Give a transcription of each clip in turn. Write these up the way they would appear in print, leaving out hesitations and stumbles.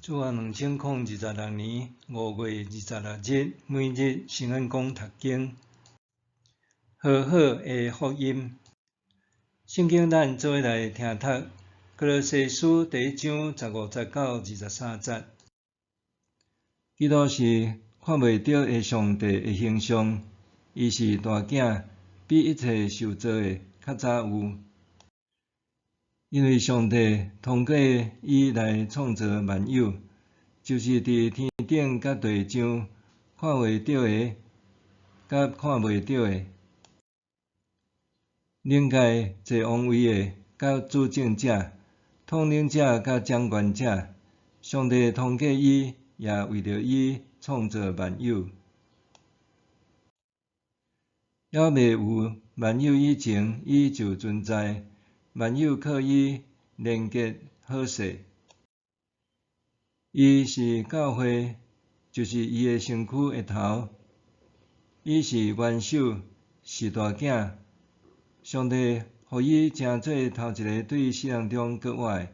主後2026年5月26日，每日新恩講讀經，和好的福音。聖經咱做伙來聽讀，歌羅西書第一章15節到23節。基督是看袂著的上帝的形象，伊是大囝，比一切受造的較早有。因為上帝通過伊來創造萬有，就是佇天頂佮地上看會著的，佮看袂著的，靈界坐王位的，佮主政者、統領者佮掌權者，上帝通過伊，也為著伊創造萬有。猶未有萬有以前，伊就存在。萬有靠伊連結好勢。伊是教會，就是伊的身軀的頭。伊是元首，是大囝。上帝予伊成做頭一个對死人中閣活的，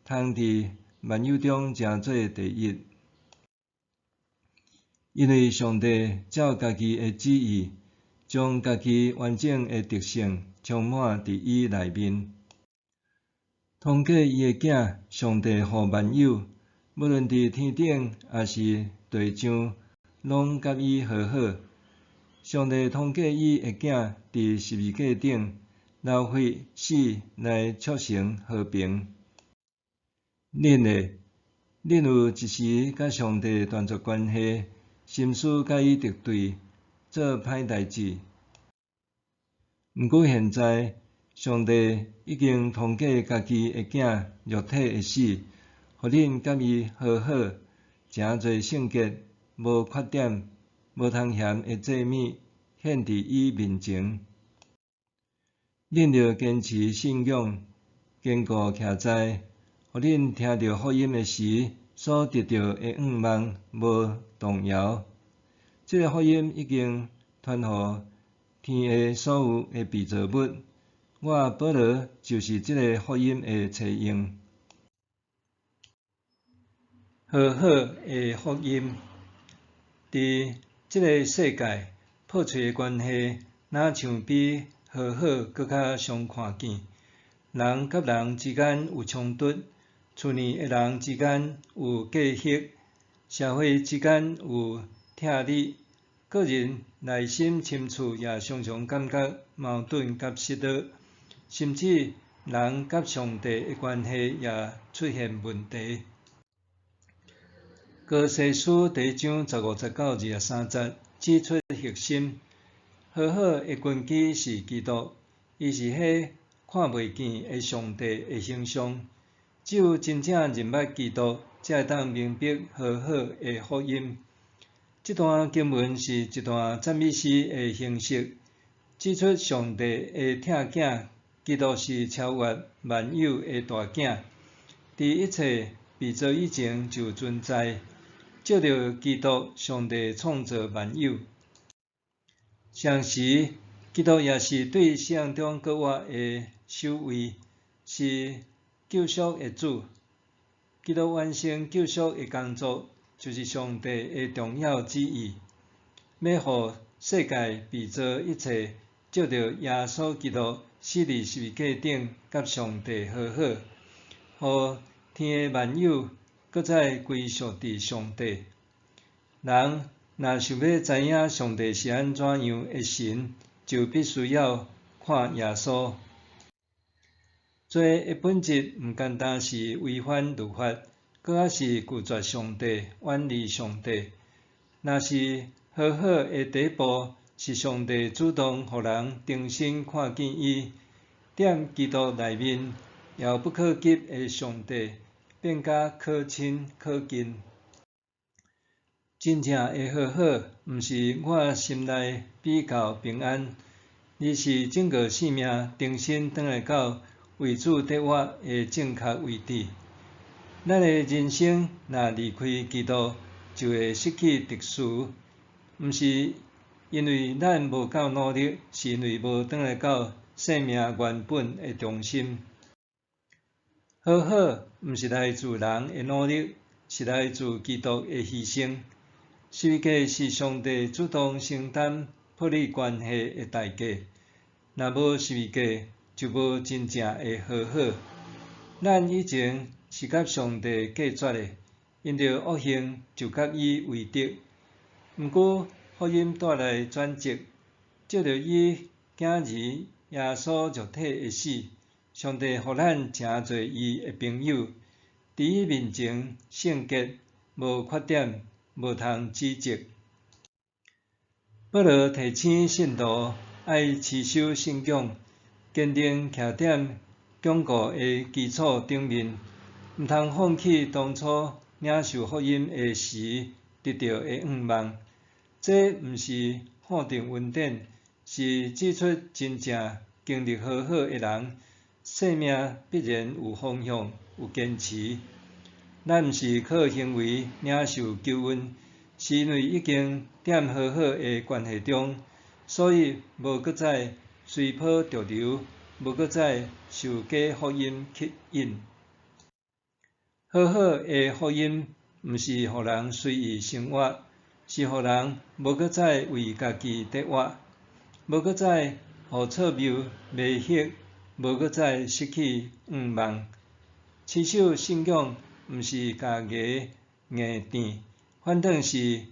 通佇萬有中成做第一。因為上帝照家己的旨意，將家己完整的德性充滿佇伊內面。通過伊的囝，上帝予萬有，無論佇天頂抑是地上，攏佮伊和好。上帝通過伊的囝佇十字架頂流血死來促成和平。恁呢？恁有一時佮上帝斷絕關係，心思佮伊敵對，做歹代誌。毋過現在，上帝已經通過家己的囝肉體的死，予恁佮伊和好，成做聖潔、無缺點、無通嫌的祭物，獻佇伊面前。恁著堅持信仰，堅固徛在，予恁聽著福音的時，所得著的向望無動搖。這个福音已經傳予天下所有的被造物。我保羅就是這个福音的冊用。和好的福音，佇這个世界，破碎的關係，若像比和好閣較常看見。人佮人之間有衝突，厝內的人之間有隔閡，社會之間有拆離，個人內心深處也常常感覺矛盾佮失落，甚至人佮上帝的關係也出現問題。歌羅西書第一章15節到23節指出核心，和好的根基是基督，伊是彼看袂見的上帝的形象。只有真正認捌基督，才會當明白和好的福音。這段經文是一段讚美詩的形式，指出上帝的疼囝基督是超越萬有的大囝，佇一切被造以前就存在。藉著基督，上帝創造萬有。同時，基督也是對死人中閣活的首位，是救贖的主。基督完成救贖的工作，就是上帝的重要旨意，欲予世界被造一切，藉著耶穌基督死佇十字架頂，佮上帝和好，予天的萬有閣再歸屬佇上帝。人若想欲知影上帝是按怎樣的神，就必須要看耶穌。罪的本質毋單單是違反律法，閣較是拒絕上帝、遠離上帝。若是和好的第一步，是上帝主動予人重新看見伊，踮基督內面遙不可及的上帝變甲可親可近。真正的和好，毋是我心內比較平安，而是整個生命重新轉來到為主得活的正確位置。咱的人生若離開基督，就會失去秩序。毋是因為咱無夠努力，是因為無轉來到生命原本的中心。和好毋是來自人的努力，是來自基督的犧牲。十字架是上帝主動承擔破裂關係的代價。若無十字架，就無真正的和好。咱以前是佮上帝隔絕的，因著惡行就佮伊為敵。毋過福音帶來轉折，藉著伊囝兒耶穌肉體的死，上帝予咱成做伊的朋友，佇伊面前聖潔，無缺點，無通指責。保羅提醒信徒愛持守信仰，堅定徛佇堅固的基礎頂面，毋通放棄當初領受福音的時得著的向望。這毋是否定恩典，是指出真正經歷和好的人，生命必然有方向、有堅持。咱毋是靠行為領受救恩，是因為已經佇和好的關係中，所以無閣再隨波逐流，無閣再受假福音吸引。和好的福音毋是予人隨意生活，是予人無閣再為家己佇活，無閣再予錯謬迷惑，無閣再失去向望。持守信仰毋是共牙硬踮，反轉是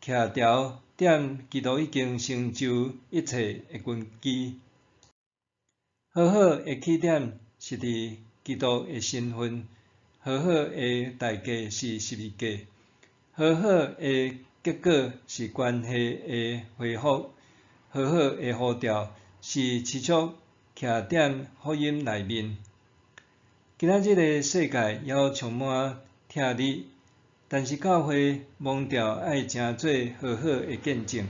徛牢踮基督已經成就一切的根基。和好的起點是佇基督的身份，和好的代價是十字架，和好的結果是關係的恢復，和好的呼召是持續徛佇福音內面。今仔日的世界猶充滿拆裂，但是教會蒙召愛成做和好的見證，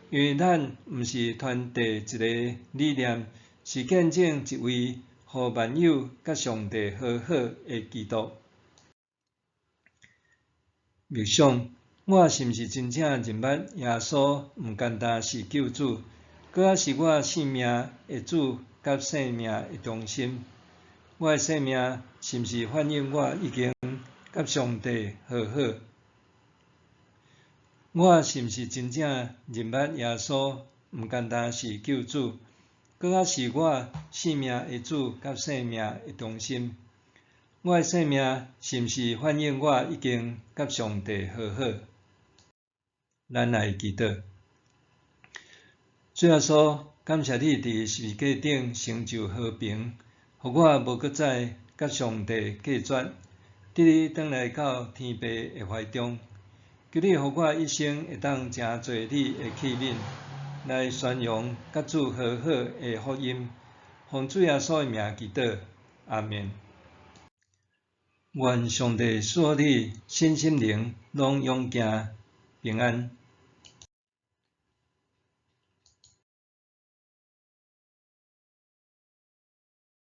因為咱毋是傳遞一个理念，是見證一位予萬有佮上帝和好的基督。默想，我是毋是真正認捌耶穌？毋單單是救主，閣猶是我生命的主佮生命的中心。我的生命是毋是反映我已經佮上帝和好？我是毋是真正認捌耶穌？毋單單是救主，閣猶是我生命的主佮生命的中心。我的生命是毋是反映我已經佮上帝和好？咱來祈禱。主耶穌，感謝你佇十字架頂成就和平，予我無閣再佮上帝隔絕，得以轉來到天父的懷中。求你予我一生會當成做你的器皿，來宣揚佮主和好的福音。奉主耶穌的名祈禱，阿們。願上帝賜予你身心靈攏勇健平安。